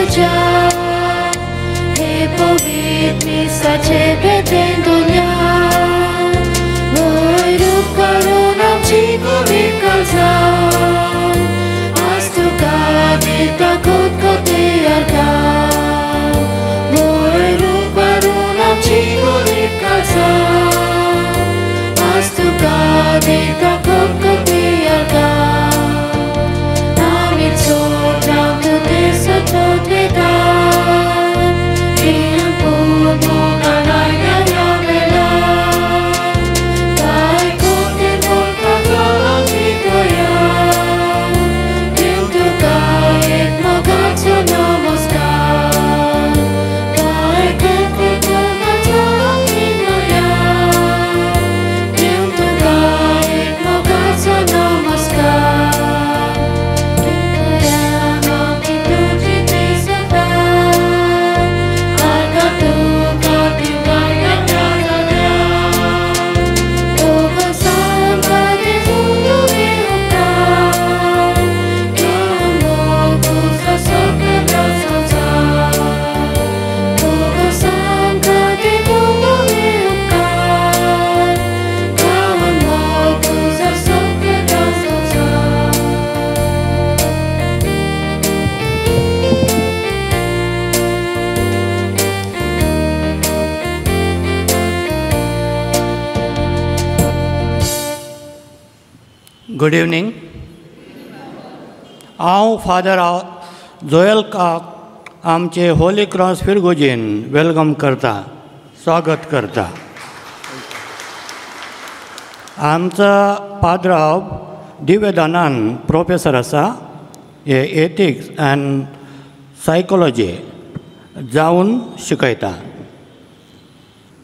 तुझ्या हे पवित्र मिसाचे भेटेन दोल्या वयर करून आमची कुवीत काळजां आज तुका दिता कोतकोते अर्गां वयर करून आमची कुवीत काळजां आज तुका दिता कोतकोते अर्गां आमी चोडरां तुजें सतत गुड इवनींग. हांव फादर जोएल काक आमचे होली क्रॉस फिरगोजीन welcome करता, स्वागत करता. आमचा पाद्राव दिव्यदानान प्रोफेसर आसा, हे एथिक्स अँड सायकोलॉजी जावन शिकयता.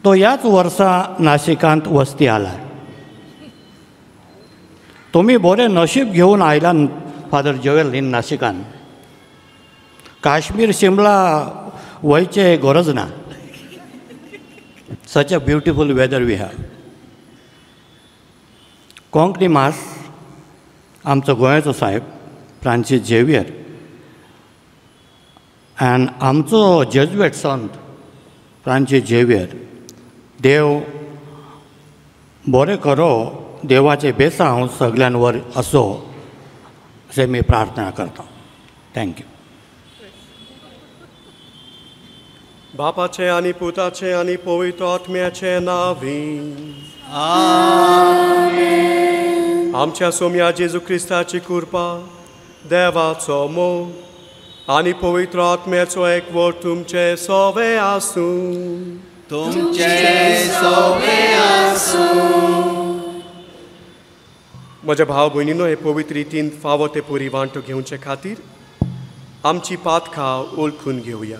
तो ह्याच वर्सा नाशिकांत वस्ती आला. तुमी बरें नशीब घेवन आयला फादर जोएल इन नाशिकान. काश्मीर शिमला वयचें गरज ना. Such a beautiful weather we have. Konkani mass आमचो गोंयचो साहेब फ्रांसीस झेवियर आनी आमचो जेजुएट संत फ्रांसीस झेवियर देव बरें करो, देवाचें बेसांव सगल्यांवर असो अशें मी प्रार्थना करता. Thank you. बापाचें आनी पुताचें आनी पवित्र आत्म्याचें नांवी आमेन. आमच्या सोम्या जेजू क्रिस्ताची कृपा, देवाचो मोग आनी पवित्र आत्म्याचो एकवट तुमचे सोवे आसूं. तुमचे सोवे आसूं. म्हज्या भाव भयणीनो, हे पवित्र रितीन फावो ते पुरी वांटो घेवचे खातीर आमची पातकां वळखून घेवया.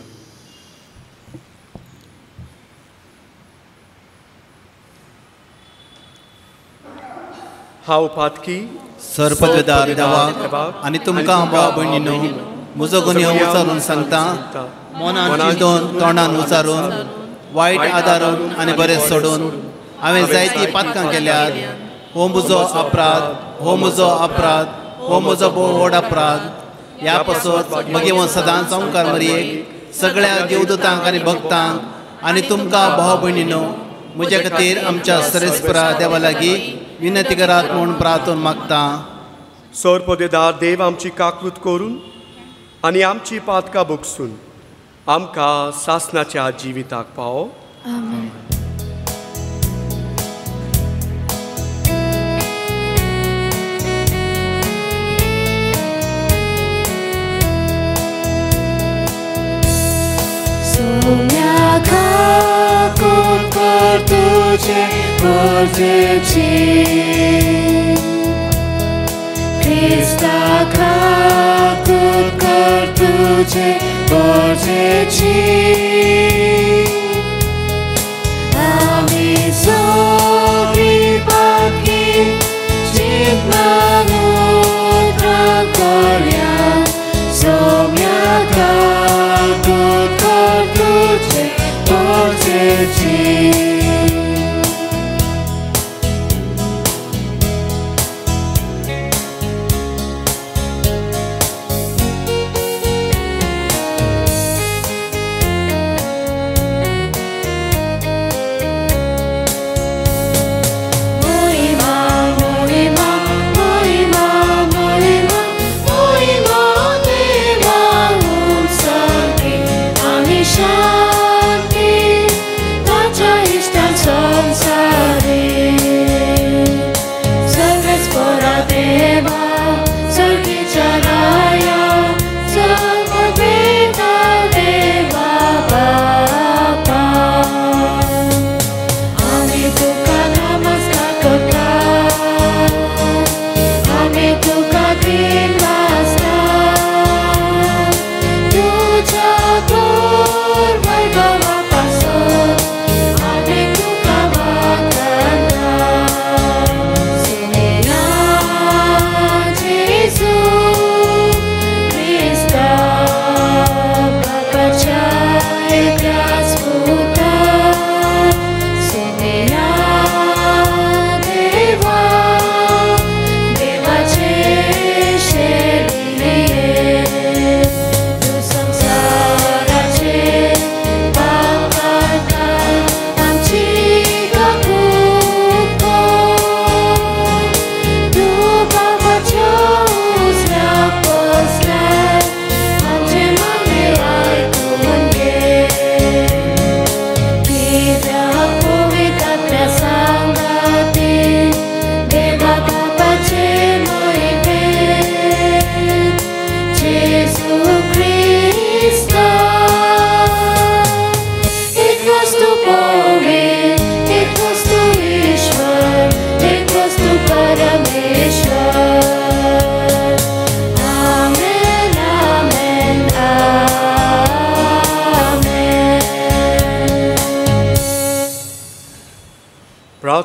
हांव पातकी सर्पदेदार देवाक आनी तुमकां भाव भयणीनो म्हजो गुन्यांव उचारून सांगता, मनान चिंतून तोंडान उचारून वायट आदारून आनी बरें सोडून हांवें जायतीं पातकां केल्यात. हो म्हजो अपराध, हो म्हजो अपराध, हो म्हजो भोव व्हड अपराध. ह्या पासत म्हगे सदांच ओंकार मरयेक सगळ्या देवदूतांक आनी भक्तांक आनी तुमकां भाव भयणीनो म्हज्या खातीर आमच्या सरेस्परा देवा लागीं विनंती करात म्हूण प्रार्थना मागता. सोरपदेदार देव आमची काकूत करून आनी आमची पातकां भोगसून आमकां सासनाच्या जिविताक पावो. आमेन. सोम्या काकूत कर तुझे गरजेची, क्रिस्ता काकूत कर तुझे गरजेची, आमी सगळीं पातकी चिंतनान उतरां करया. सोम्या काकूत कर तुझे गरजेची.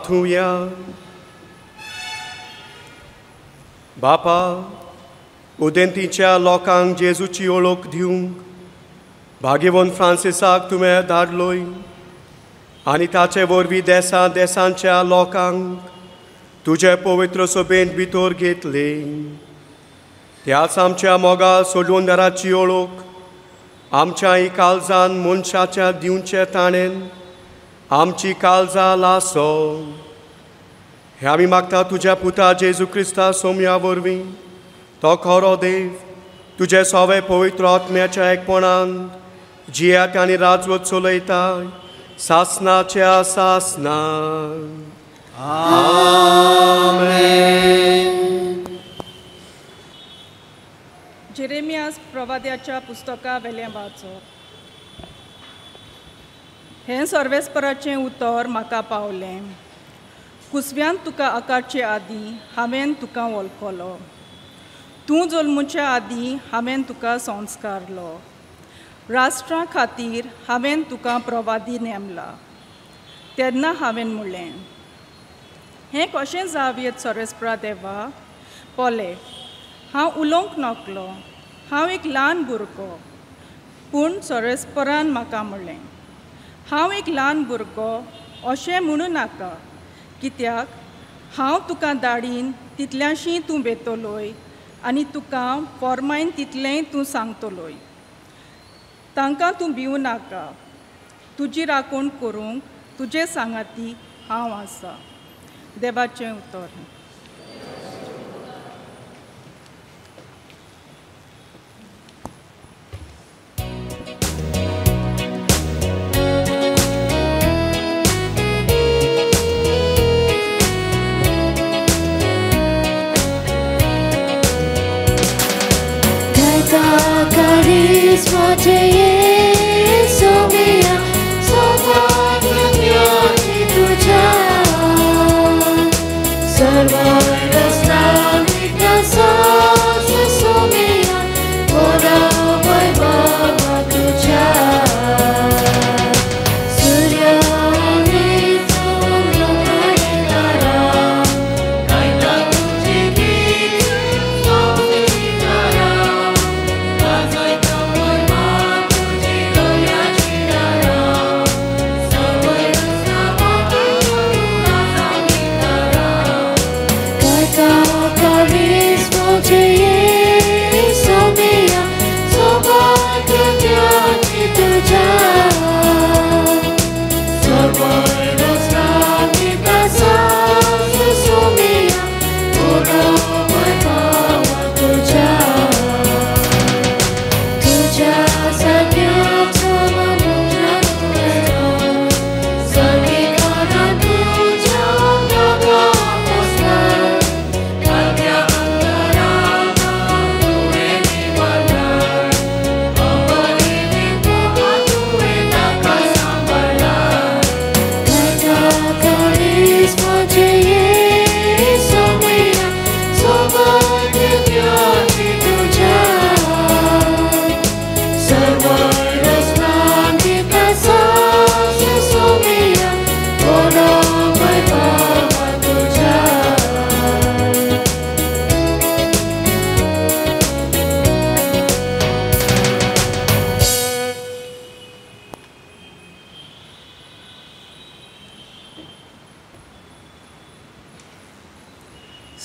प्रार्थुया. बापा, उदेंतीच्या लोकांक जेजूची ओळख दिवंक भाग्यवंत फ्रांसिसाक तुवें धाडलोय आनी ताचे वरवीं देसा देसांच्या लोकांक तुजे पवित्र सभेंत भितर घेतले. त्याच आमच्या मोगा सोडवणदाराची ओळख आमच्या काळजान मनशाच्या दिवचे ताणेन आमची काळजां लासो. हे आमी मागता तुज्या पुता जेजू क्रिस्ता सोम्या वरवीं, तो खरो देव, तुजे सवे पवित्र आत्म्याच्या एकपणान जियात आनी राजवत चलयता सासनाच्या सासना. आमेन. जेरेमियास प्रवाद्याच्या पुस्तका वेलें वाचप. हें सर्वेस्पराचें उतर म्हाका पावलें. कुसव्यान तुका आकारचे आदीं हांवें तुका वळखलो, तूं जल्मुच्या आदीं हांवें तुका संस्कारलो, राष्ट्रा खातीर हांवें तुका प्रवादी नेमला. तेन्ना हांवें म्हणलें, हें कशें जावयेत सर्वेस्परा देवा? पळय, हांव उलोवंक नकलो, हांव एक ल्हान भुरगो. पूण सर्वेस्परान म्हाका म्हणलें, हांव एक ल्हान भुरगो अशें म्हणूं नाका, कित्याक हांव तुका धाडीन तितल्याशी तूं वेतलोय आनी तुका फॉर्मायन तितलेंय तूं सांगतलोय. तांकां तूं भिवूं नाका, तुजी राखण करूंक तुजे सांगाती हांव आसा. देवाचें उतर.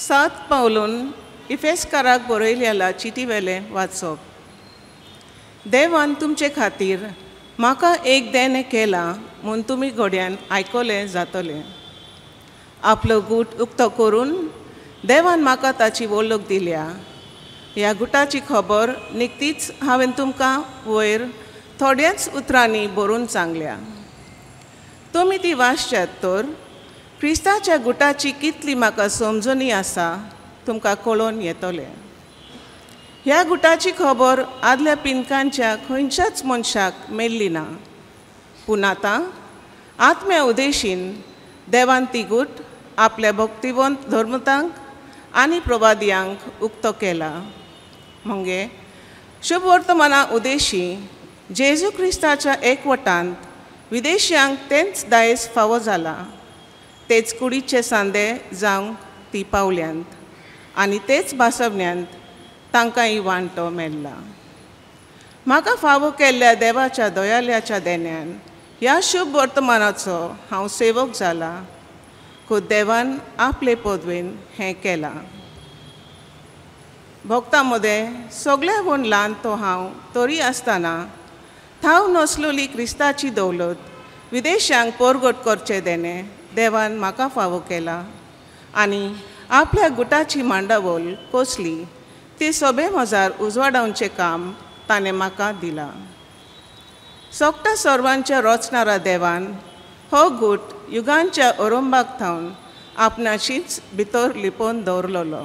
सात पावलून इफेस्काराक बरयलेल्या चिटी वेलें वाचप. देवान तुमचे खातीर म्हाका एक देणें केलां म्हूण तुमी घोड्यान आयकलें जातलें. आपलो गूट उक्तो करून देवान म्हाका ताची वळख दिल्या. ह्या गुटाची खबर निकतीच हांवें तुमकां वयर थोड्याच उतरांनी बरोवन सांगल्या. तुमी ती वाचशात तर क्रिस्ताच्या गुटाची कितली म्हाका समजणी आसा तुमकां कळोवन येतलें. ह्या गुटाची खबर आदल्या पिनकांच्या खंयच्याच मनशाक मेळ्ळी ना, पूण आतां आत्म्या उदेशीन देवान ती गूट आपल्या भक्तिवंत धर्मतांक आनी प्रवादियांक उक्तो केला. मगे शुभवर्तमाना उदेशी जेजू क्रिस्ताच्या एकवटांत विदेशियांक तेंच दायज फावो जाला, तेच कुडीचे सांदे जावंक ती पावल्यांत आनी तेच भासवण्यांत तांकांय वांटो मेळ्ळा. म्हाका फावो केल्ल्या देवाच्या दयाल्याच्या देण्यान ह्या शुभ वर्तमानाचो हांव सेवक जाला. खूद देवान आपले पदवेन हें केलां. भक्तां मदें सगळ्याहून ल्हान तो हांव तरी आसतना थाव नसलोली क्रिस्ताची दौलत विदेशांक परगट करचें देणें देवान म्हाका फावो केला आनी आपल्या गुटाची मांडावळ कसली ती सोबे मजार उजवाडावचें काम ताणें म्हाका दिलां. सोगटा सर्वांच्या रचणारा देवान हो गूट युगांच्या अरंबाक थावन आपणाशीच भितर लिपोवन दवरलेलो.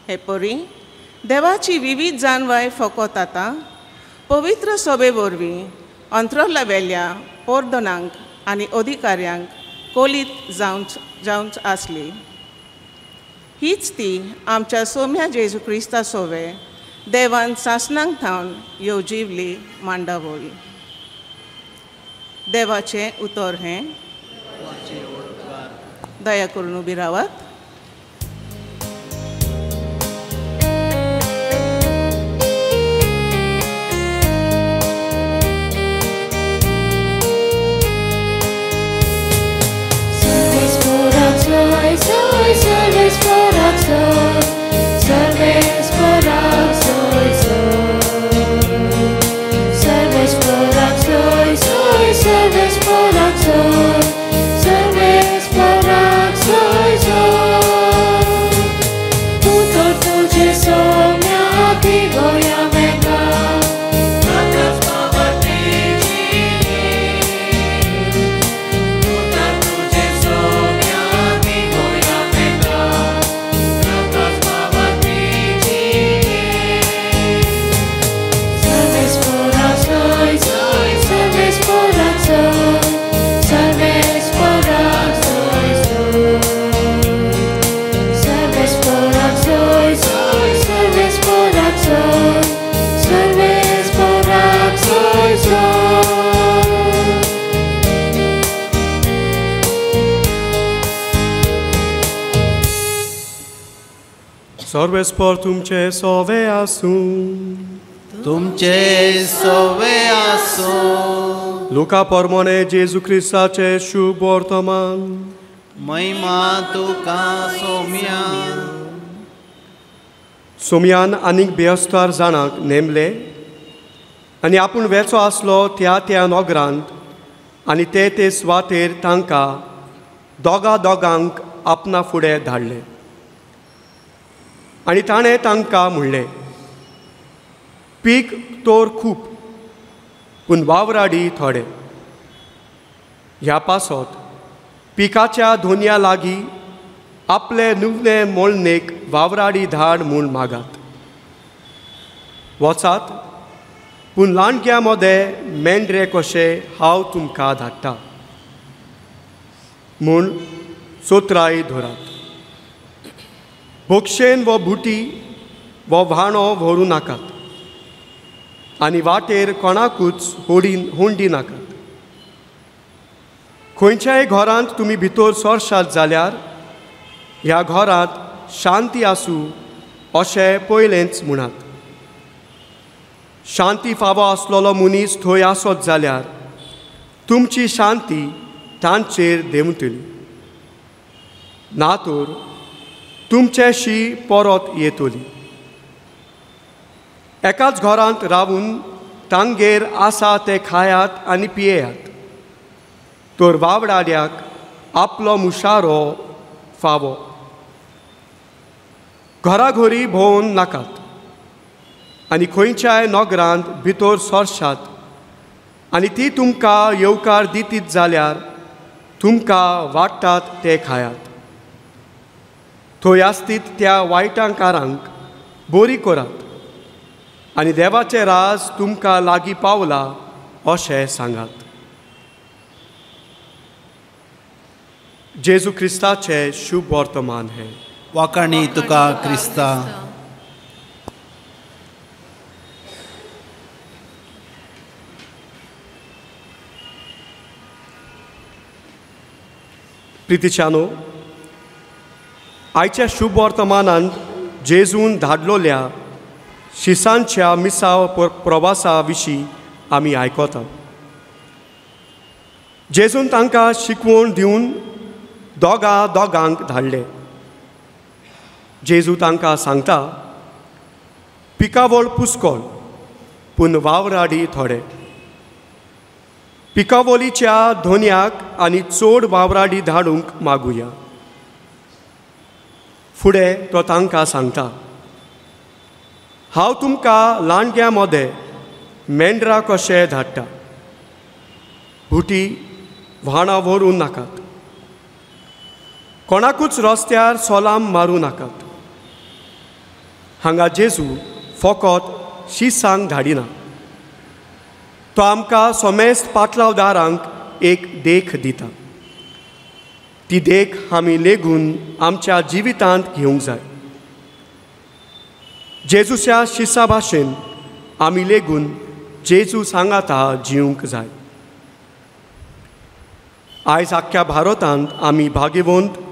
हे परी देवाची विविध जानवाय फकत आतां पवित्र सोबे वरवीं अंतरला वेल्या पोरदनांक आनी अधिकाऱ्यांक कोलीत जावंच आसली. हीच ती आमच्या सोम्या जेजू क्रिस्ता सोवे देवान सासणांक थावन येवजिवली मांडावळ. देवाचें उतर हें. दया करून उबी रावात. सर्वेस्पर तुमचे सोवे आसूं. तुमचे सोवे आसूं. लुका परमोने जेजू क्रिस्ताचे शुभ वर्तमान. महिमा तुका सोम्या. सोम्यान आनीक बेस्तार जाणांक नेमले आनी आपूण वेचो आसलो त्या त्या नगरांत आनी ते ते सुवातेर तांकां दोगा दोगांक आपणा फुडें धाडले आनी ताणें तांकां म्हणलें, पीक तोर खूब पूण वावराडी थोडे. ह्या पासत पिकाच्या धोन्या लागीं आपले नुवणे मोळणेक वावराडी धाड म्हूण मागात. वचात पूण लांडग्या मदें मेंढरे कशें हांव तुमकां धाडटा म्हूण चोत्राय धरात. बोक्षेन वो बुटी वो व्हाणो व्हरूं नाकात आनी वाटेर कोणाकूच होंडी नाकात. खंयच्याय घरांत तुमी भितर सरशात जाल्यार ह्या घरांत शांती आसूं अशें पयलेंच म्हणात. शांती फावो आसलेलो मनीस थंय आसत जाल्यार तुमची शांती तांचेर देंवतली, ना तर तुमचेशी परत येतली. एकाच घरांत रावून तांगेर आसा ते खायात आनी पियेयात, तर वावडाड्याक आपलो मुशारो फावो. घराघरी भोंवन नाकात आनी खंयच्याय नगरांत भितर सरशात आनी ती तुमकां येवकार दितीत जाल्यार तुमकां वाडटात ते खायात. थंय आसतीत त्या वायटांकारांक बरी करात आनी देवाचें राज तुमकां लागीं पावला अशें सांगात. जेजू क्रिस्ताचें शुभ वर्तमान हें. वाखाणी तुका क्रिस्ता. प्रितीच्यानो, आयच्या शुभ वर्तमानांत जेजून धाडलोल्या शिसांच्या मिसाव प्रवासा विशीं आमी आयकता. जेजून तांकां शिकवण दिवन दोगा दोगांक धाडले. जेजू तांकां सांगता, पिकावळ पुस्कोळ पूण वावराडी थोडे. पिकावलीच्या धोन्याक आनी चड वावराडी धाडूंक मागुया. फुडें तो तांकां सांगता, हांव तुमकां लांडग्यां मदें मेंढरां कशें धाडटा. बुटी व्हाणां व्हरूं नाकात, कोणाकूच रस्त्यार सोलाम मारूं नाकात. हांगा जेजू फकत शिसांक धाडिना, तो आमकां समेस्त पाटलावदारांक एक देख दिता. ती देख आमी लेगून आमच्या जिवितांत घेवंक जाय. जेजूच्या शिसा भाशेन आमी लेगून जेजू सांगाता जिवंक जाय. आयज आख्ख्या भारतांत आमी भाग्यवंत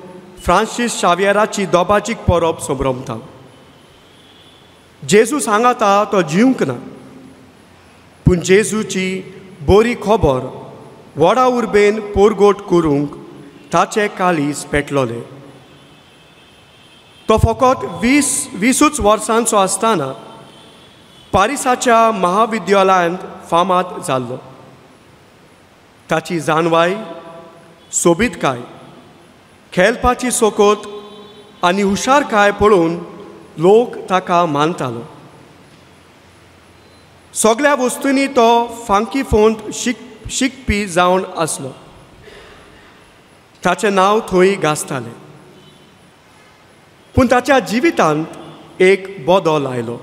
फ्रांसीस शावियराची दोबाजीक परब संभ्रमता. जेजू सांगाता तो जिवंक ना, पूण जेजूची बरी खबर व्हडा उर्बेन पोरगोट करूंक ताचें काळीज पेटलोलें. तो फकत 20 वर्सांचो आसतना पारिसाच्या महाविद्यालयांत फामाद जाल्लो. ताची जानवाय, सोबीतकाय, खेळपाची सोकोत आनी हुशारकाय पळोवन लोक ताका मानतालो. सगळ्या वस्तूंनी तो फांकी फोंत शिकपी जावन आसलो. ताचें नांव थंय गाजतालें. पूण ताच्या जिवितांत एक बदल आयलो.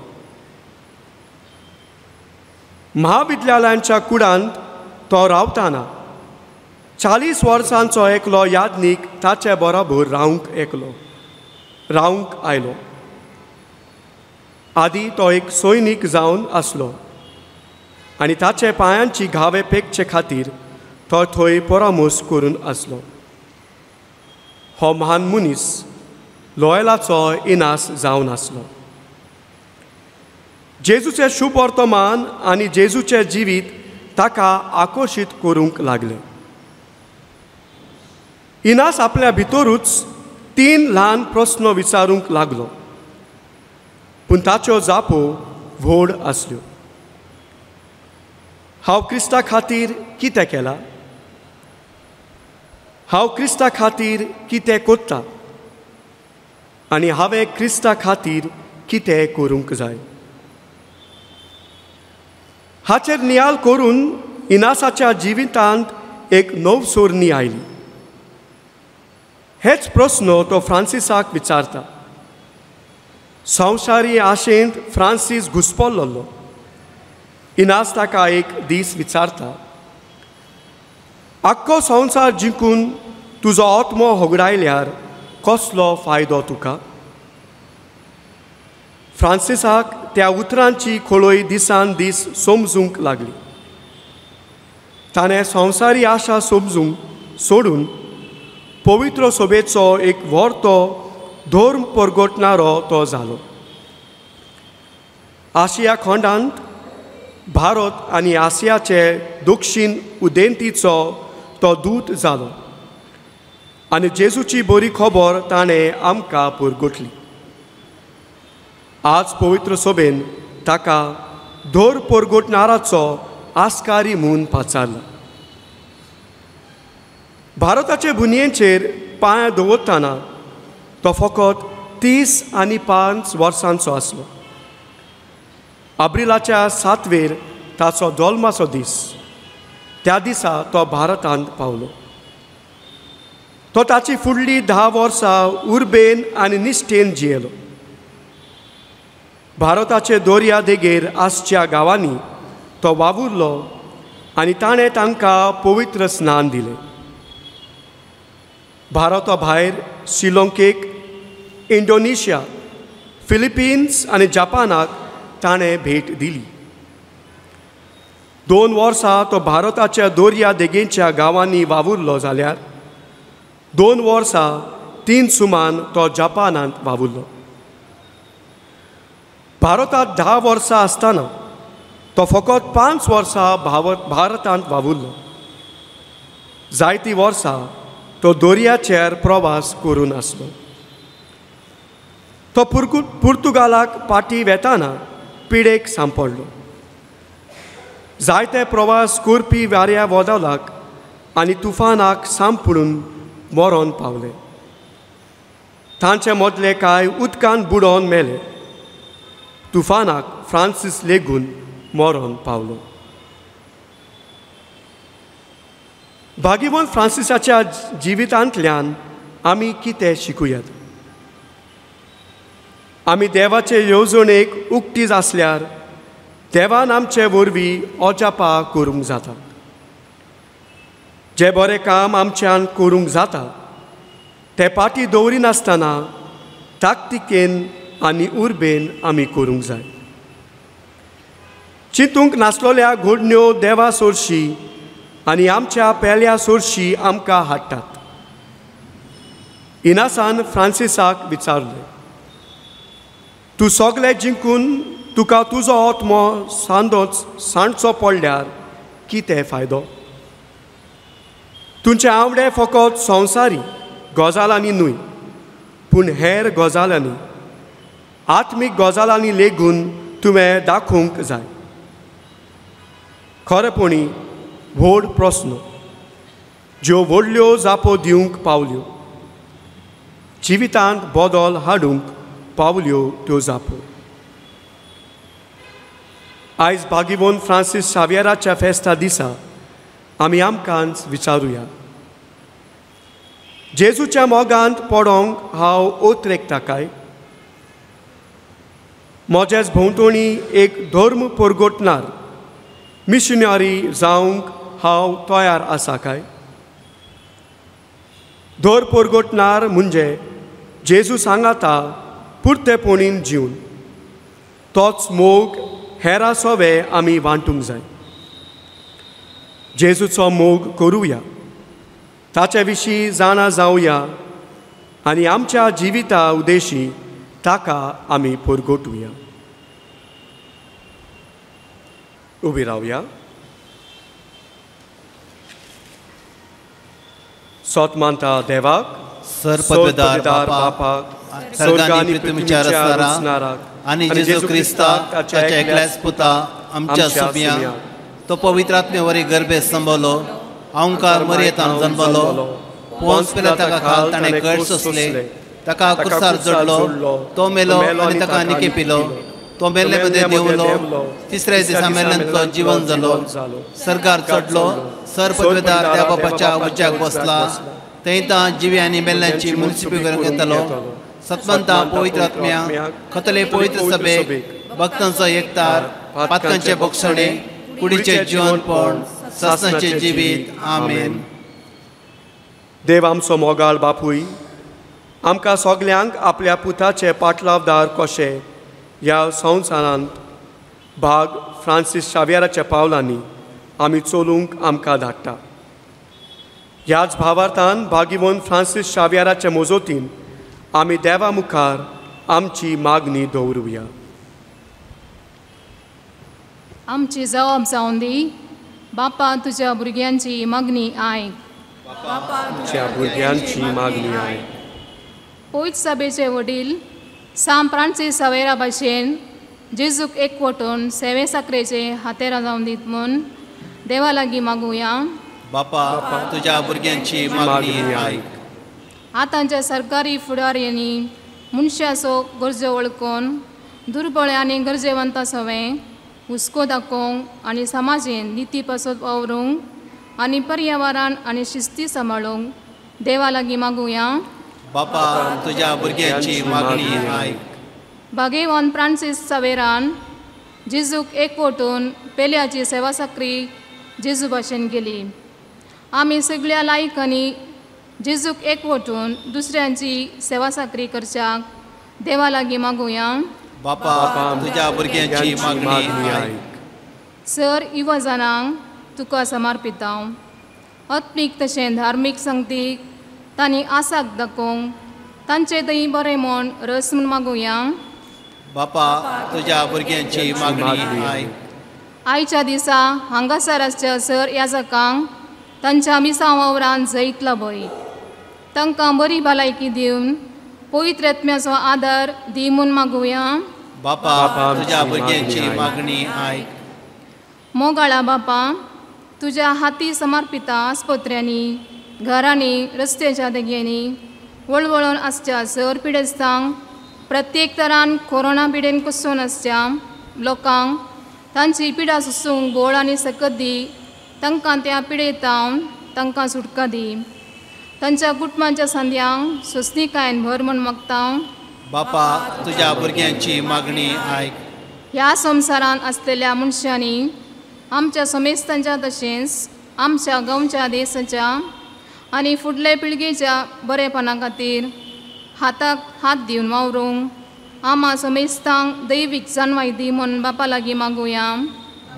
महाविद्यालयांच्या कुडांत तो रावताना 40 वर्सांचो एकलो याज्ञीक ताचे बरोबर रावंक आयलो. आदी तो एक सैनीक जावन आसलो आनी ताचे पांयांची घावे पेकचे खातीर तो थंय परामर्श करून आसलो. हो महान मनीस लोयलाचो इनास जावन आसलो. जेजूचें शुभ वर्तमान आनी जेजूचें जिवीत ताका आकर्शीत करूंक लागलें. इनास आपल्या भितरूच 3 ल्हान प्रस्न विचारूंक लागलो, पूण ताच्यो जापो व्हड आसल्यो. हांव क्रिस्ता खातीर कितें केलां? हांव क्रिस्ता खातीर कितें कोत्ता? आनी हांवें क्रिस्ता खातीर कितें करूंक जाय? हाचेर नियाळ करून इनासाच्या जिवितांत एक नवसोरणी आयली. हेच प्रस्न तो फ्रांसिसाक विचारता. संवसारी आशेंत फ्रांसीस घुसपल्लो. इनास ताका एक दीस विचारता, आख्खो संवसार जिंकून तुजो आत्मो होगडायल्यार कसलो फायदो तुका? फ्रांसिसाक त्या उतरांची खोळय दिसान दीस समजूंक लागली. ताणें संवसारी आशा समजूंक सोडून पवित्र सोबेचो एक व्हरतो धर्म परगटणारो तो जालो. आशिया खंडांत भारत आनी आशियाचे दक्षिण उदेंतीचो तो दूत जालो आनी जेजूची बरी खबर ताणें आमकां पुरगोटली. आज पवित्र सोबेन ताका धर परगटणाराचो आस्कारी म्हूण पाचारला. भारताचे बुनयेचेर पांय दवरतना तो फकत 35 वर्सांचो आसलो. आब्रिलाच्या 7वेर ताचो जल्माचो दीस. त्या दिसा तो भारतांत पावलो. तो ताची फुडली 10 वर्सां उर्बेन आनी निश्ठेन जियेलो. भारताचे दर्या देगेर आसच्या गांवांनी तो वावुरलो आनी ताणें तांकां पवित्र स्नान दिलें. भारता भायर श्रीलंकेक, इंडोनेशिया, फिलिपिन्स आनी जपानाक ताणें भेट दिली. 2 वर्सां तो भारताच्या दर्या देगेच्या गांवांनी वावुरलो जाल्यार 2 वर्सां 3 सुमान तो जपानांत वावुरलो. भारतांत 10 वर्सां आसतना तो फकत 5 वर्सां भारतांत वावुरलो. जायतीं वर्सां तो दर्याचेर प्रवास करून आसलो. तो पुर्तुगालाक पाटी वेताना पिडेक सांपडलो. जायते प्रवास करपी वाऱ्या वदलाक आनी तुफानाक सांपडून मरोन पावले. तांचे मदले कांय उदकान बुडोवन मेले. तुफानाक फ्रांसीस लेगून मरोन पावलो. भाग्यवंत फ्रांसिसाच्या जिवितांतल्यान आमी कितें शिकूयात? आमी देवाचे येवजणेक उक्तीच आसल्यार देवान आमचे वरवीं अजापा करूंक जाता. जें बरें काम आमच्यान करूंक जाता तें पाटी दवरिनासतना ताकतिकेन आनी उर्बेन आमी करूंक जाय. चिंतूंक नासलोल्या घडण्यो देवा सोरशी आनी आमच्या पेल्या सोरशी आमकां हाडटात. इनासान फ्रांसिसाक विचारलें, तूं सगलें जिंकून तुका तुजो आत्मो सांदोच सांडचो पडल्यार कितें फायदो? तुमचे आवडे फकत संवसारी गजालांनी न्हय, पूण हेर गजालांनी, आत्मीक गजालांनी लेगून तुवें दाखोवंक जाय. खरेपणी व्हड प्रस्न ज्यो व्हडल्यो जापो दिवंक पावल्यो, जिवितांत बदल हाडूंक पावल्यो त्यो जापो. आयज भाग्यवंत फ्रांसीस शावियराच्या फेस्ता दिसा आमी आमकांच विचारुया, जेजूच्या मोगांत पडोंक हांव ओतरेकता काय? म्हजेच भोंवतणी एक धर्म परगटणार मिशनरी जावंक हांव तयार आसा काय? धर परगटणार म्हणजे जेजू सांगाता पुरतेपणीन जीवन, तोच मोग हेरा सोवे आमी वांटूंक जाय. जेजूचो मोग करुया, ताचे विशीं जाणा जावया आनी आमच्या जिविता उद्देशी ताका आमी परगटुया. उबी रावया. सोत मानता देवाक, सरपदवीदार बापाक, सर्गानी पृथ्वीच्या रचणाराक आनी जेजू क्रिस्ताक ताच्या एकल्याच पुता आमच्या सुब्या, तो पवित्र आत्म्यावरी गर्भे संभवलो, अहंकार मरियेंत जन्मलो, पोंस पिलाताका खाल ताणें कळ सोंसले, ताका कुर्सार जोडलो, तो मेलो आनी ताका निकेपिलो, तो मेल्ले मदें देंवलो, तिसऱ्या दिसा मेल्ल्यांतलो जिवन जालो, सर्गार चडलो, सरपदवीदार त्या बापाच्या उज्याक बसला, थंय तां जिवी आनी मेल्ल्यांची मुन्सिपी करूंक येतलो. सतमंता पवित्र आत्म्या, खतले पवित्र सभेक, भक्तांचो एकतार, पातकांचे बोगसणे, कुडीचें जिवनपण, सासणाचें जिवीत. आमेन. देव आमचो मोगाळ बापूय, आमकां सगल्यांक आपल्या पुताचे पाटलावदार कशे ह्या संवसारांत भाग फ्रांसीस शावियराच्या पावलांनी आमी चलूंक आमकां धाडटा. ह्याच भावार्थान भाग्यवंत फ्रांसीस शावियराच्या मोजोतीन आमी देवा मुखार आमची मागणी दवरुया. आमची जबाब जावन दी बापा, तुज्या भुरग्यांची मागणी आयक. तुज्या भुरग्यांची मागणी आयक. पयत सभेचे वडील सांत फ्रांसीस सावेरा भाशेन जेजूक एकवटून सेवे साकरेचे हातेरां जावन दीत म्हूण देवा लागीं मागुया. बापा, तुज्या भुरग्यांची मागणी आयक. आतांच्या सरकारी फुडाऱ्यांनी मनशाचो गरजो वळखून दुर्बळ आनी गरजेवंता सवें हुस्को दाखोवंक आनी समाजेन निती पासत वावरूंक आनी पर्यावरण आनी शिस्ती सांबाळूंक देवा लागीं मागुया. बापा, तुज्या भुरग्यांची मागणी आयक. भाग्यवान फ्रांसीस सावेरान जेजूक एकवटून पेल्याची सेवा साकरी जेजू भाशेन केली. आमी सगळ्या लायकांनी जेजूक एकवटून दुसऱ्यांची सेवा साकरी करच्याक देवा लागीं मागुया. बापा, तुज्या भुरग्यांची मागणी आयक. सर युवजनांक तुका समर्पितांव आत्मीक तशें धार्मीक संगतीक तांणी आसाक दाखोवंक तांचे थंय बरें म्हूण रस म्हूण मागुया. बापा तुज्या भुरग्यांची मागणी आयक. आयच्या दिसा हांगासर आसच्या सर याजकांक तांच्या मिसां वावरान जैत लाभय, तांकां बरी भलायकी दिवन पवित्र आत्म्याचो आदार दी म्हूण मागुया. बापा तुज्या भुरग्यांची मागणी आयक. मोगाळा बापा, तुज्या हाती समर्पिता आस्पत्र्यांनी, घरांनी, रस्त्याच्या देगेंनी वळवळून आसच्या सर पिडेस्तांक, प्रत्येक तरान कोरोना पिडेन कुसून आसच्या लोकांक तांची पिडा सोसूंक गोळ आनी सकत दी. तांकां त्या पिडेतावन तांकां सुटका दी. तांच्या कुटुंबाच्या संद्यांक सोंसणीकायेन भर म्हूण मागता. बापा तुज्या भुरग्यांची मागणी आयक. ह्या संवसारांत आसलेल्या मनशांनी आमच्या समेस्तांच्या तशेंच आमच्या गांवच्या देशाच्या आनी फुडल्या पिळगेच्या बरेपणा खातीर हाताक हात दिवन वावरूंक आमा समेस्तांक दैवीक जाणवाय दी म्हूण बापा लागीं मागुया.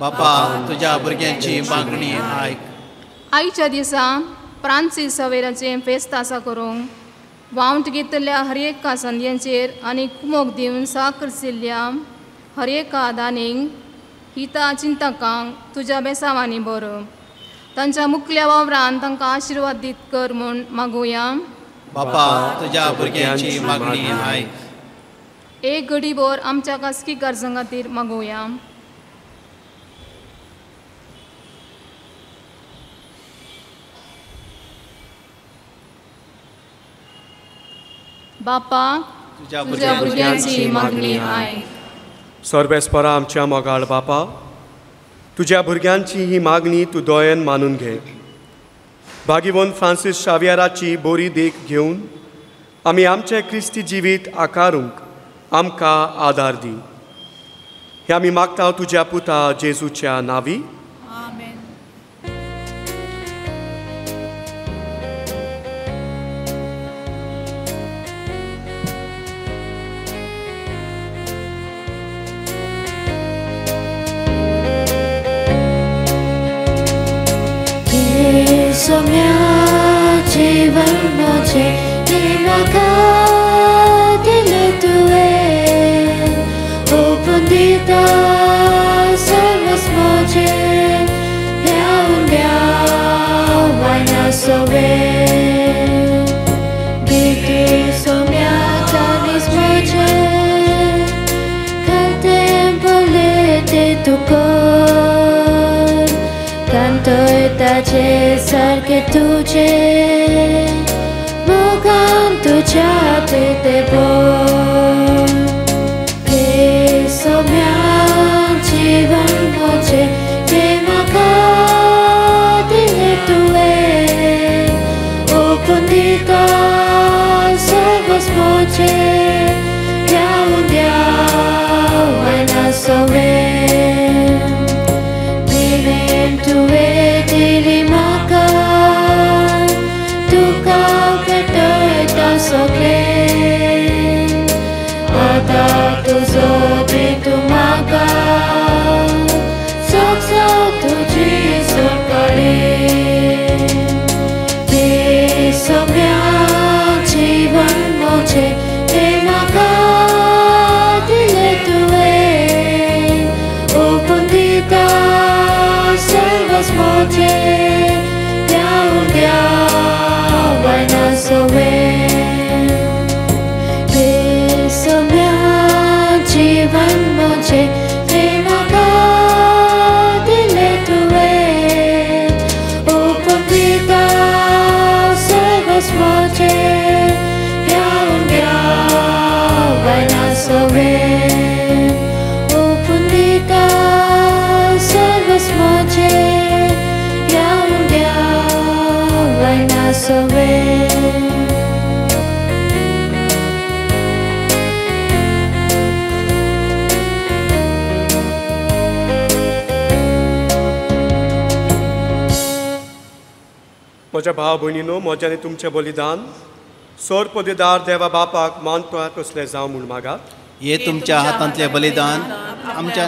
बापा तुज्या भुरग्यांची मागणी आयक. आयच्या दिसा फ्रांसीस सवेराचें फेस्त आसा करूंक वावंट घेतल्या हर एका संद्यांचेर आनी कुमोक दिवन साकर सिल्ल्या हर एका दानींक हिता चिंतकांक तुज्या बेसांवांनी बरो तांच्या मुखल्या वावरान तांकां आशिर्वाद दीत कर म्हूण मागुया. बापा तुज्या भुरग्यांची मागणी आयक. एक घडीभर आमच्या खासगी गरजां खातीर मागुया. बापा तुज्या भुरग्यांची मागणी आयक. सर्वेस्परा आमच्या मोगाळ बापा, तुज्या भुरग्यांची ही मागणी तूं दोयेन मानून घे. भागीवन फ्रांसीस शावियाराची बोरी देख घेवन आमी आमचें क्रिस्ती जिवीत आकारूंक आमकां आदार दी. हे आमी मागता तुज्या पुता जेजूच्या नांवी. Cesar che tu c'è, mo canto già te te vuoi. Che sommiam ci vanno c'è, che macate le tue. O condita servos moce, ya un dia buena sobre. Vivem tu म्हज्या भाव भयणीनो, म्हज्या आनी तुमचें बलिदान सोर पदेदार देवा बापाक मानता तसलें जावं म्हूण मागात. हे तुमच्या हातांतलें बलिदान आमच्या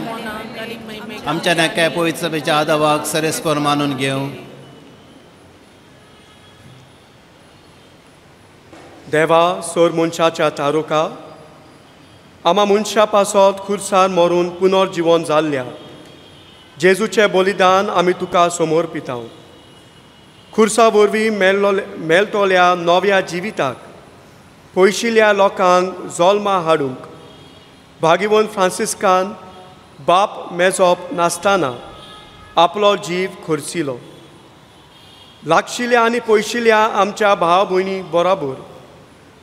आमच्या नाक्या पवित्र सभेच्या आदावाक सरेस्पर मानून घेवं. देवा सोर मनशाच्या तारुका आमा मनशा पासत खुर्सार मरून पुनर्जिवन जाल्ल्या जेजूचें बलिदान आमी तुका समोर पिता. खुर्सा वरवीं मेळटल्या नव्या जिविताक पयशिल्ल्या लोकांक जल्मा हाडूंक भागिवन फ्रांसिस्कान बाप मेजप नासतना आपलो जीव खर्चिलो. लागशिल्ल्या आनी पयशिल्ल्या आमच्या भाव भयणी बराबर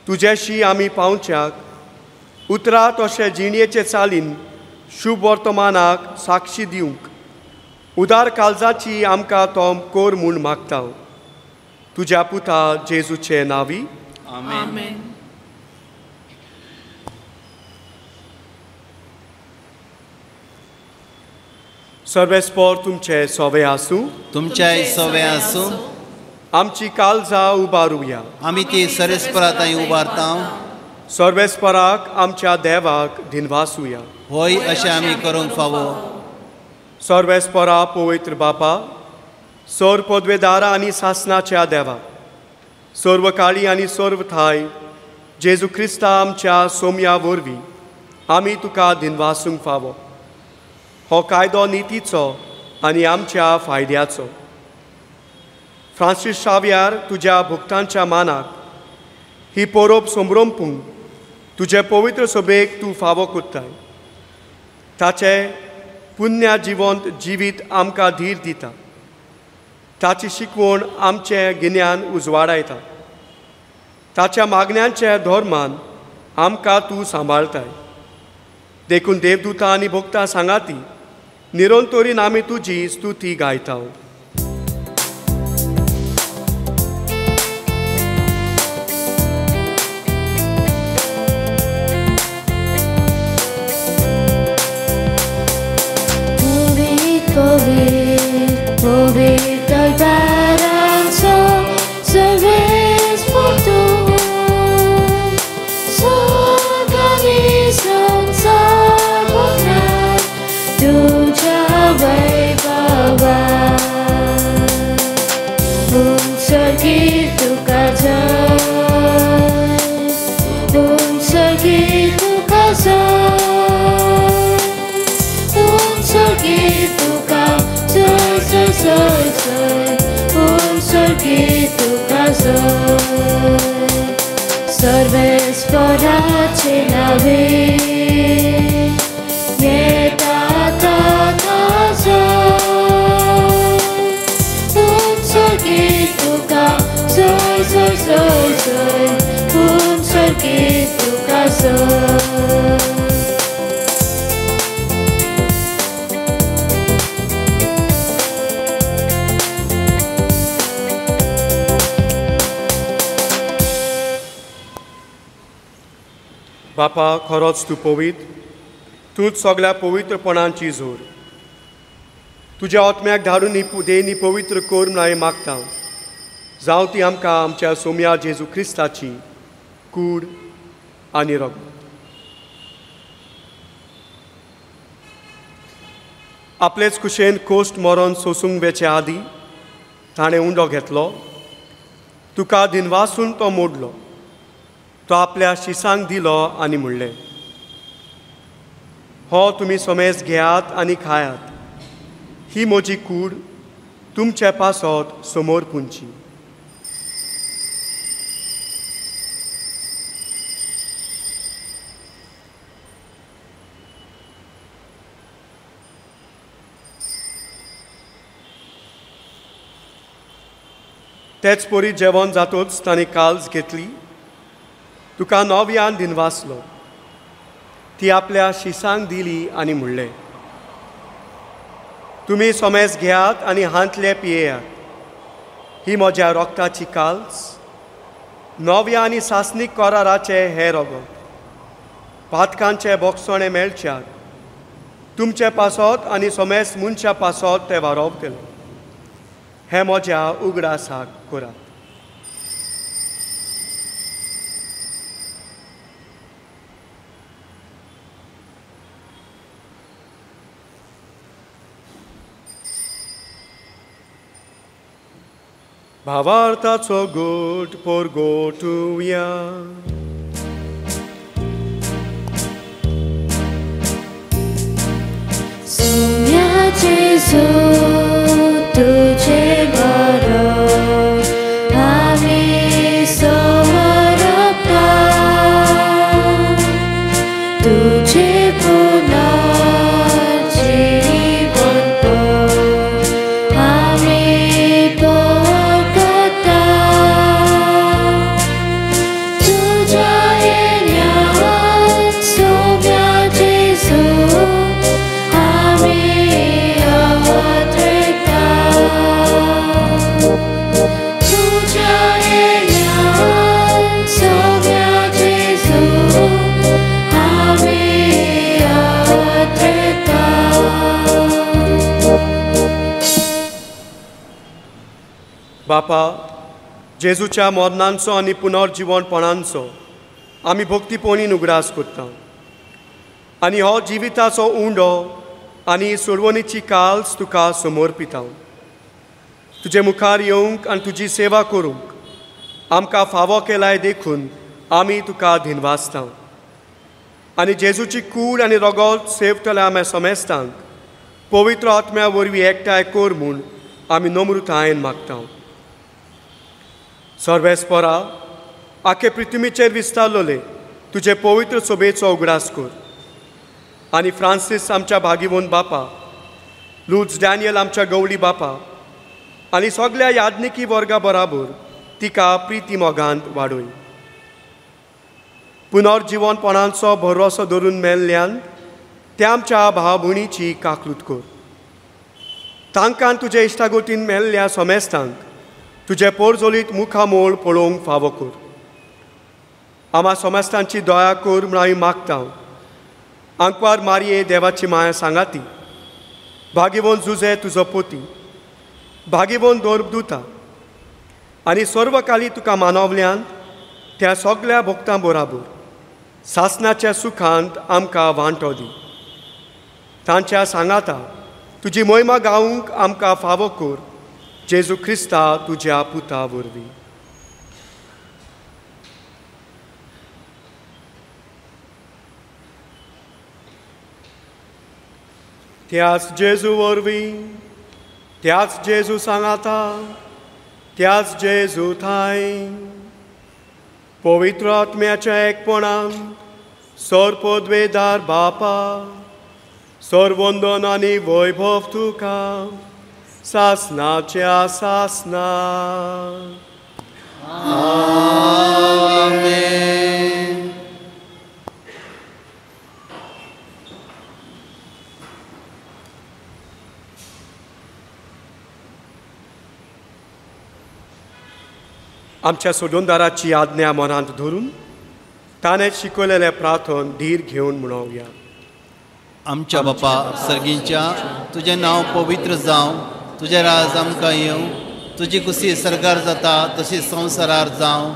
तुजेशी आमी पावच्याक उतरा तशें जिणेचे चालीन शुभ वर्तमानाक साक्षी दिवंक उदार काळजाची आमकां तो कोर म्हूण मागता. तुज्या पुता जेजूचे नांवी आमेन. सर्वेस्पोर तुमचे सोवे आसूं. तुमच्याय सोवे आसूं. आमची काळजां उबारुया. आमी ती सर्वेस्पराताय उबारता. सर्वेस्पराक आमच्या देवाक दिनवासुया. होय अशें आमी करूंक फावो. सर्वेस्परा पवित्र बापा, सर्व पदवेदारा आनी सासनाच्या देवा, सर्व काळी आनी सर्व थाय जेजू क्रिस्ता आमच्या सोम्या वरवीं आमी तुका दिनवासूंक फावो. हो कायदो नितीचो आनी आमच्या फायद्याचो. फ्रांसीस शाव्यार तुज्या भुगतांच्या मानाक ही पोरोब समरंपूंक तुजे पवित्र सभेक तूं फावो कोत्ताय. ताचें पुण्य जिवंत जिवीत आमकां धीर दिता. ताची शिकवण आमचें गिन्यान उजवाडायता. ताच्या मागण्यांच्या धर्मान आमकां तूं सांबाळताय. देखून देवदूता आनी भक्तां सांगाती निरंतरीन आमी तुजी स्तुती गायता. सर्वेस्पराचे नावे येता ताजो उंचगी तुका जय जय जय जय उंचगी तुका जय. बापा खरोच तूं पवित्र, तूंच सगळ्या पवित्रपणांची जोर. तुज्या आत्म्याक धाडून देनी पवित्र कर म्हूण हांवें मागता. जावं ती आमकां आमच्या सोम्या जेजू क्रिस्ताची कूड आनी रगत. आपलेच कुशेन कोश्ट मरोन सोसूंक वेचे आदीं ताणें उंडो घेतलो, तुका दिनवासून तो मोडलो, तो आपल्या शिसांक दिलो आनी म्हणलें, हो तुमी समेज घेयात आनी खायात, ही म्हजी कूड तुमचे पासत समोर पुंची. तेच परी जेवण जातोच ताणें काल्स घेतली, तुका नव्यान दिनवासलो, ती आपल्या शिसांक दिली आनी म्हणलें, तुमी सोमेस घेयात आनी हांतले पियेयात, ही म्हज्या रोगताची काल्स, नव्या आनी सासणीक कराराचें हें रगत, पातकांचे बोगसणे मेळच्याक तुमचे पासत आनी सोमेस मनशा पासत तें वारोवतलें. हें म्हज्या उगडासाक करात. भावार्थाचो गोट परगोटुया. सोम्या जेजू तुझे बरो आमी समर्पता तुझे बापा, जेजूच्या मरणांचो आनी पुनर्जिवनपणांचो आमी भक्तीपणी उगडास करता आनी हो जिविताचो उंडो आनी सोडवणीची काल्स तुका समर्पिता. तुजे मुखार येवंक आनी तुजी सेवा करूंक आमकां फावो केलाय देखून आमी तुका धिनवासता आनी जेजूची कूड आनी रगत सेवतल्या आम्या समेस्तांक पवित्र आत्म्या वरवीं एकठांय कर म्हूण आमी नम्रतायेन मागता. सर्वेस्परा, आखे पृथ्वीचेर विस्तारलोले तुजे पवित्र सोबेचो उगडास कर आनी फ्रांसीस आमच्या भागीवंत बापा, लूज डॅनियल आमच्या गवळी बापा आनी सगल्या याज्ञिकी वर्गा बराबर तिका प्रिती मोगांत वाडय. पुनर्जिवनपणाचो भरवसो धरून मेल्ल्यान त्या आमच्या भाव भयणीची काकलूत कर. तांकां तुजे इश्टागोतीन मेल्ल्या समेस्तांक तुजे पोरजोलीत मुखामोळ पळोवंक फावो कर. आमा समेस्तांची दया कर म्हूण आमी मागता. आंकवार मारये देवाची माया सांगाती, भागीवंत जुजे तुजो पोती, भागीवंत दोरदुता आनी सर्वकाली तुका मानवल्यान त्या सगल्या भक्तां बराबर सासनाच्या सुखांत आमकां वांटो दी. तांच्या सांगाता तुजी मोहिमा गावंक आमकां फावो कर, जेजू क्रिस्ता तुज्या पुता वरवीं. त्याच जेजू वरवीं, त्याच जेजू सांगाता, त्याच जेजू थांय पवित्र आत्म्याच्या एकपणान सर्वपदवेदार बापा, सर्वंदन आनी वैभव तुका सासनाच्या सासना. आमेन. आमच्या सोडोनदाराची आज्ञा मनांत धरून ताणें शिकयलेलें प्रार्थन धीर घेवन म्हणोवया. आमच्या बापा सर्गींच्या, तुजें नांव पवित्र जावं, तुजें राज आमकां येवं, तुजी कुशी सर्गार जाता तशी संवसारार जावं.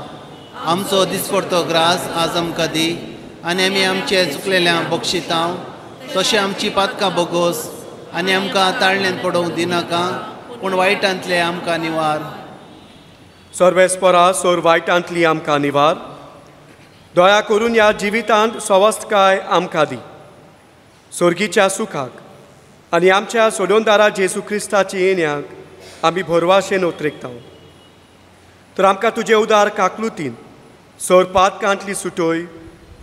आमचो दिसपडतो ग्रास आज आमकां दी आनी आमी आमचे चुकलेल्या बक्षितांव तशें आमची पातकां बोगोस आनी आमकां ताळण्यान पडोवंक दिनाका, पूण वायटांतले आमकां निवार. सर्वेस्परा, सोर वायटांतली आमकां निवार. दया करून ह्या जिवितांत सवस्तकाय आमकां दी, सोर्गीच्या सुखाक आनी आमच्या सोडोनदारा जेजू क्रिस्ताची येण्याक आमी भरवाशेन उतरेकता. तर आमकां तुजे उदार काकलुतीन सोर पातकांतली सुटोय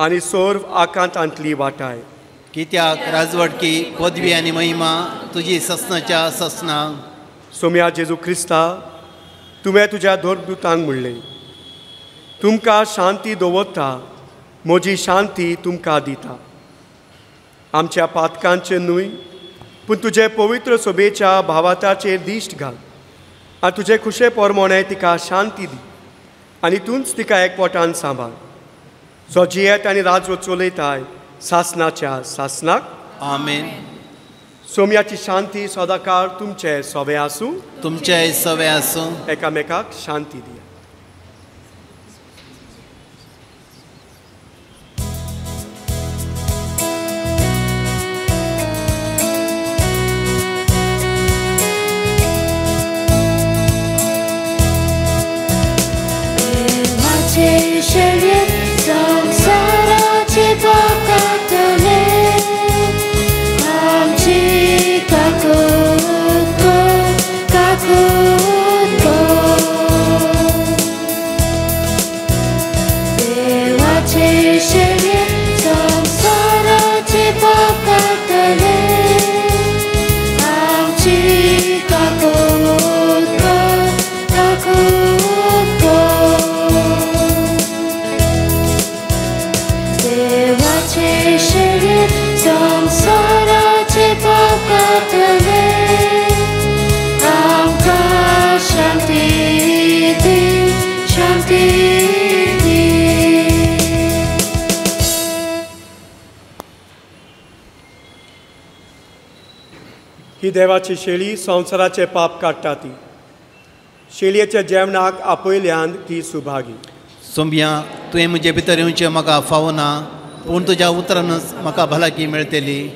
आनी सोर आकांतांतली वाटाय. कित्याक राजवटकी पदवी आनी महिमा तुजी ससनाच्या ससना. सोम्या जेजू क्रिस्ता, तुवें तुज्या धर्मदूतांक म्हणलें, तुमकां शांती दवरता, म्हजी शांती तुमकां दिता. आमच्या पातकांचें न्हय पूण तुजे पवित्र सोबेच्या भावाताचेर दिश्ट घाल आनी तुजे खुशे परमोणे तिका शांती दी आनी तूंच तिका एकवटान सांबाळ, जो जियेत आनी राजवट चलयताय सासनाच्या सासनाक. आमेन. सोम्याची शांती सदाकाळ तुमचे सवे आसूं, तुमचे सवे आसूं. एकामेकाक शांती दिया. ही देवाची शेळी संवसाराचे पाप काडटा ती. शेळयेच्या जेवणाक आपयल्यान ती सुभागी. सोंबिया, तुवें म्हजे भितर येवचें म्हाका फावना, पूण तुज्या उतरानच म्हाका भलायकी मेळटली.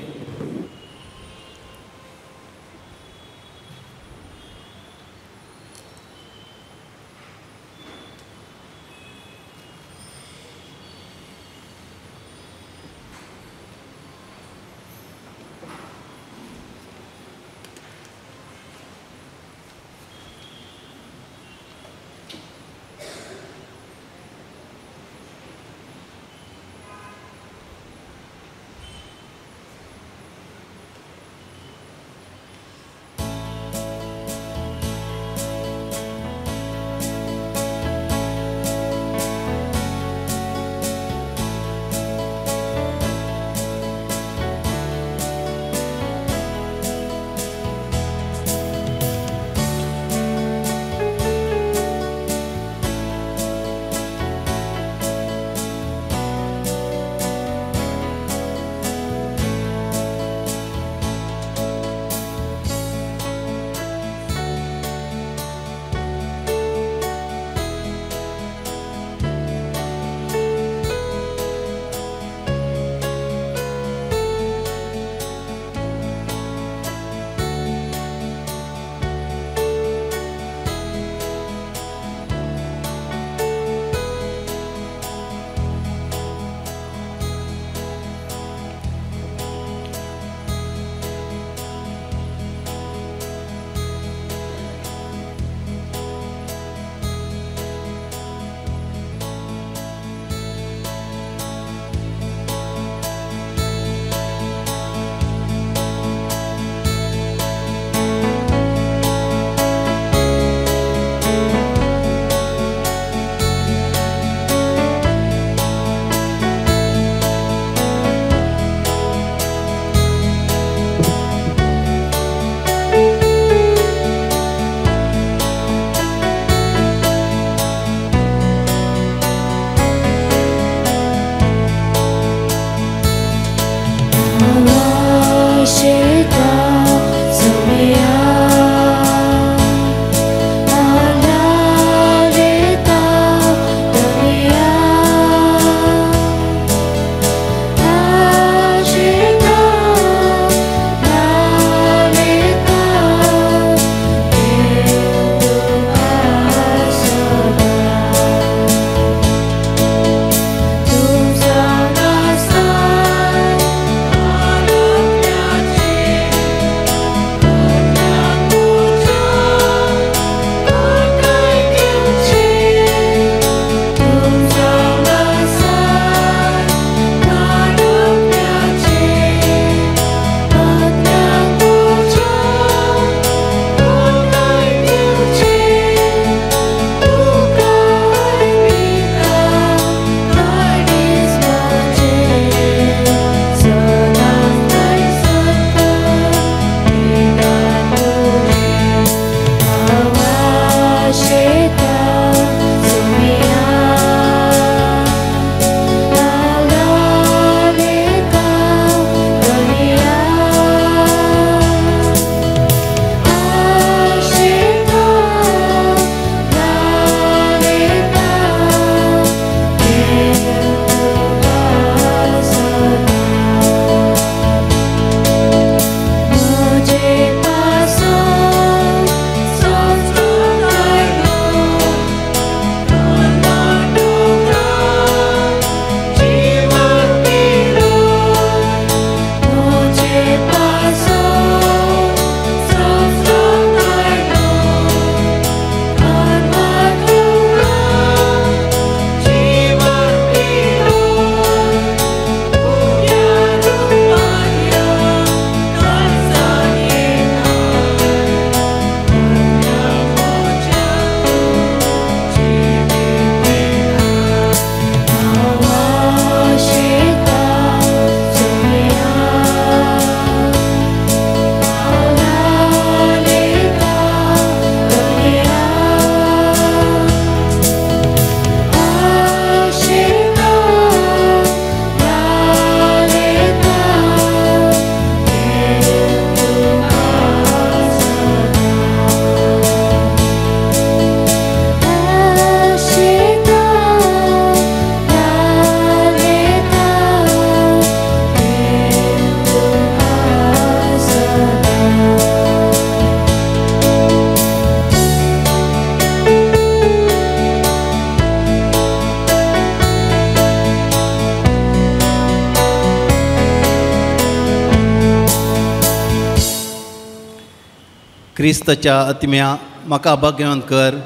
क्रिस्ताच्या आत्म्या म्हाका भाग्यवंत कर,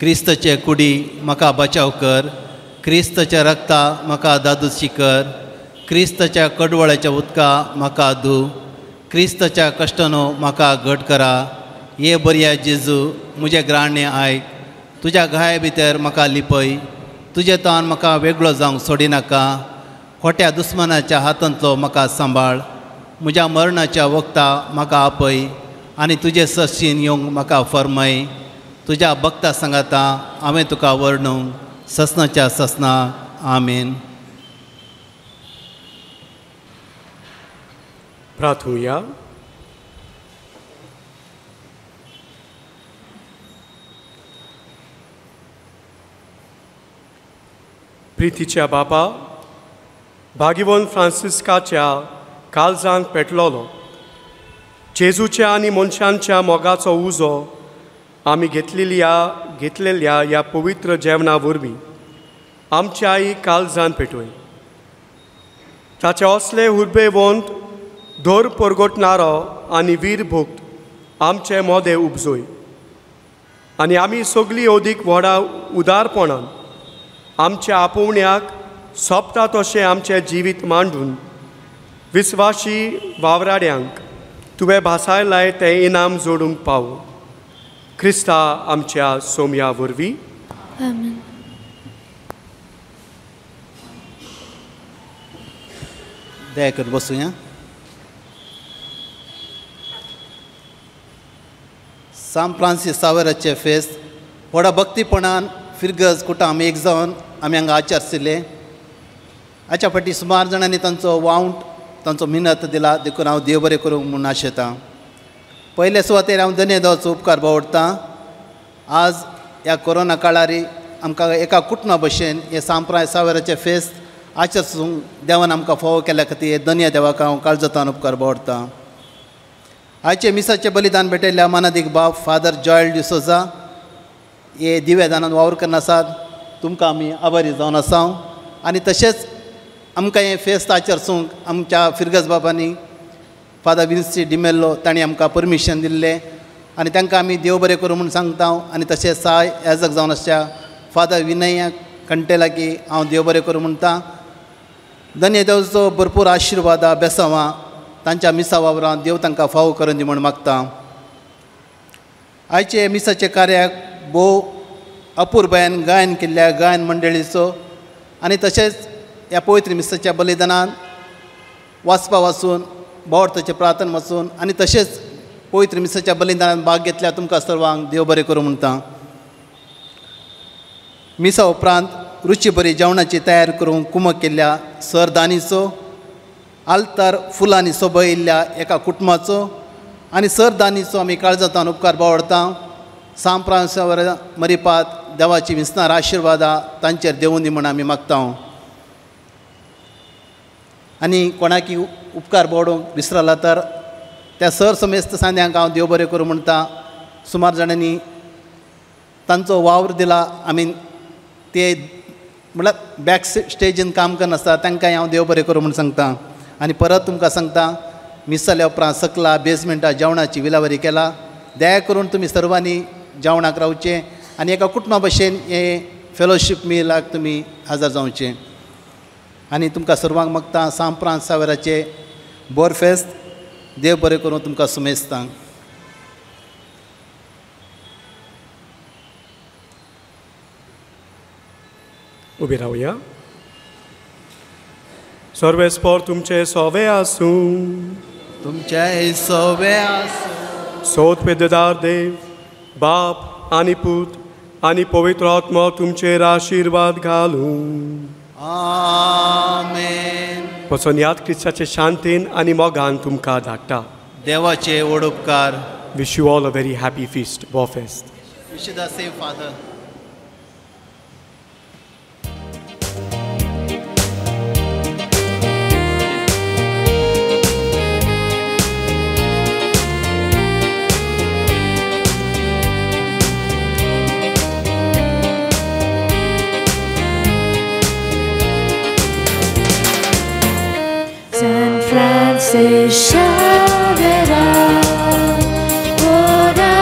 क्रिस्ताचे कुडी म्हाका बचाव कर, क्रिस्ताच्या रक्ता म्हाका दादोशी कर, क्रिस्ताच्या कडवळ्याच्या उदका म्हाका धू, क्रिस्ताच्या कश्टानो म्हाका घट करा. ये बरया जेजू म्हजें ग्राणें आयक, तुज्या घाया भितर म्हाका लिपय, तुजें तान म्हाका वेगळो जावंक सोडिनाका, खोट्या दुस्मनाच्या हातांतलो म्हाका सांबाळ, म्हज्या मरणाच्या वखता म्हाका आपय आनी तुजे सशीन येवंक म्हाका फर्मय. तुज्या भक्ता सांगाता हांवें तुका वर्णूंक ससनाच्या ससना. आमेन. प्रार्थुया. प्रितीच्या बापा, भाग्यवंत फ्रांसिस्काच्या काळजांक पेटलोलो जेजूच्या आनी मनशांच्या मोगाचो उजो आमी घेतलेल्या ह्या पवित्र जेवणा वरवीं आमच्याय काळजान पेटोय. ताचे असले उर्बेवंत धोर परगटणारो आनी वीर भक्त आमचे मोदे उपजोय आनी आमी सगळीं अदीक व्हडा उदारपणान आमच्या आपोवण्याक सोंपता तशें आमचें जिवीत मांडून विस्वाशी वावराड्यांक तुवें भासायलाय तें इनाम जोडूंक पावो. क्रिस्ता आमच्या सोम्या वरवीं. आमेन. दया करून बसुया. सांत फ्रांसीस सावेराचें फेस्त व्हडा भक्तीपणान फिरगज कुटां आमी एक जावन आमी हांगा आचरशिल्ले. हाच्या फाटीं सुमार जाणांनी तांचो वावंट, तांचो मिनत दिला, देखून हांव देव बरें करूंक म्हूण आशेतां. पयले सुवातेर हांव धन्य देवाचो उपकार बावडटां. आज ह्या कोरोना काळारी आमकां एका कुटुंबा भशेन हें सांत फ्रांसीस सावेराचें फेस्त आचरसूंक देवान आमकां फावो केल्या खातीर धन्य देवाक हांव काळजांतल्यान उपकार बावडटां. आयचे मिसाचें बलिदान भेटयल्ल्या मानादीक बाब फादर जॉयल डिसोजा हे दिव्यादानान वावर करून आसात, तुमकां आमी आभारी जावन आसा. आनी तशेंच आमकां हें फेस्त आचरसूंक आमच्या फिरगज बाबांनी फादर विन्सी डिमेल्लो तांणी आमकां परमिशन दिल्लें आनी तांकां आमी देव बरें करूं म्हूण सांगता. आनी तशेंच साय याजक जावन आसच्या फादर विनय कंटेलाकी हांव देव बरें करूं म्हणटा. धन्य देवचो भरपूर आशिर्वादा बेसांवां तांच्या मिसा वावरांत देव तांकां फावो करून दी म्हूण मागता. आयचे मिसाच्या कार्याक भोव अपुरबायेन गायन केल्ल्या गायन मंडळीचो आनी तशेंच ह्या पवित्र मिसाच्या बलिदानान वाचपा वाचून भावार्थाचें प्रार्थना वाचून आनी तशेंच पवित्र मिसाच्या बलिदानान भाग घेतल्या तुमकां सर्वांक देव बरें करूं म्हणटा. मिसा उपरांत रुची बरी जेवणाची तयार करूंक कुमक केल्ल्या सरदानीचो, आल्तार फुलांनी सोबयिल्ल्या एका कुटुंबाचो आनी सरदानीचो आमी काळजांतल्यान उपकार बावडटा. सांत फ्रांसीस मरिपात देवाची विसनार आशिर्वादा तांचेर देवून दी म्हूण आमी मागता. आनी कोणाकी उपकार बावडूंक विसरला तर त्या सर समेस्त सांद्यांक हांव देव बरें करूं म्हणटा. सुमार जाणांनी तांचो वावर दिला, आमी ते म्हळ्यार बॅक स्टेजीन काम करनासता तांकां हांव देव बरें करूं म्हूण सांगता. आनी परत तुमकां सांगता, मीस जाल्या उपरांत सकला बेजमेंटा जेवणाची विलावरी केला, दया करून तुमी सर्वांनी जेवणाक रावचें आनी एका कुटुंबा भशेन हें फेलोशीप मिलाक तुमी हजर जावचें. आनी तुमकां सर्वांक मागता सांत फ्रांसीस सावेराचें बोर फेस्त देव बरें करूं तुमकां सुमेस्तां. उबी रावया. सर्वेस्पर तुमचे सोवे आसूं, तुमचे सोवे आसूं. सोद पेदेदार देव बाप आनी पूत आनी पवित्र आत्मो तुमचेर आशिर्वाद घालूं. आमेन. वचून याद क्रिस्ताचे शांतीन आनी मोगान तुमकां धाडटा. देवाचे व्हड उपकार. Wish you all a very happy feast. बो फेस्त. Wish you the same father. San Francisco Xavier, ora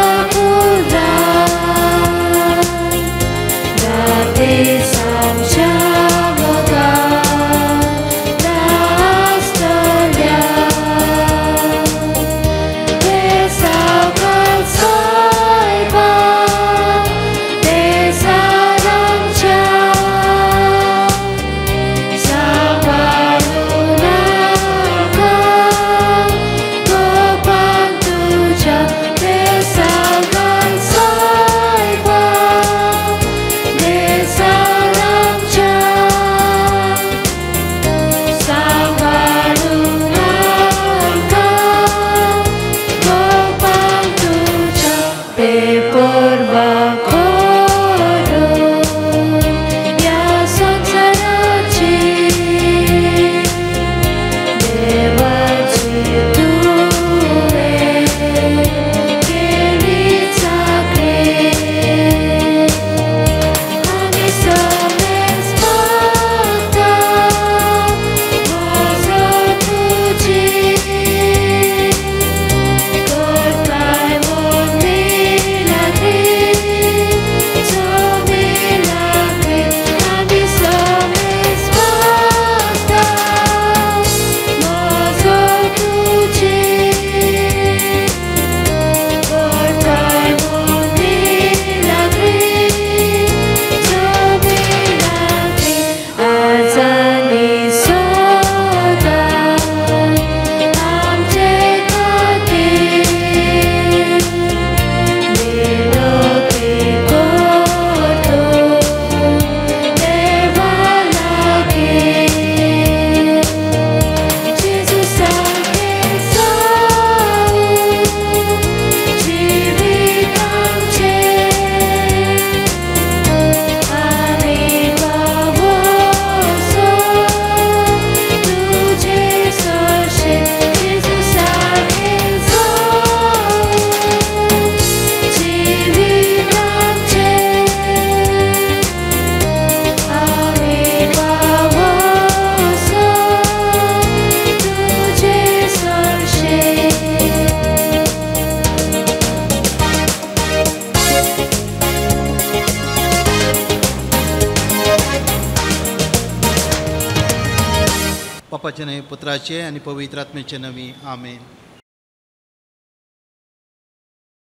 बापाचे न्हय, पुत्राचे आनी पवित्र आत्म्याचे नवी, आमेन.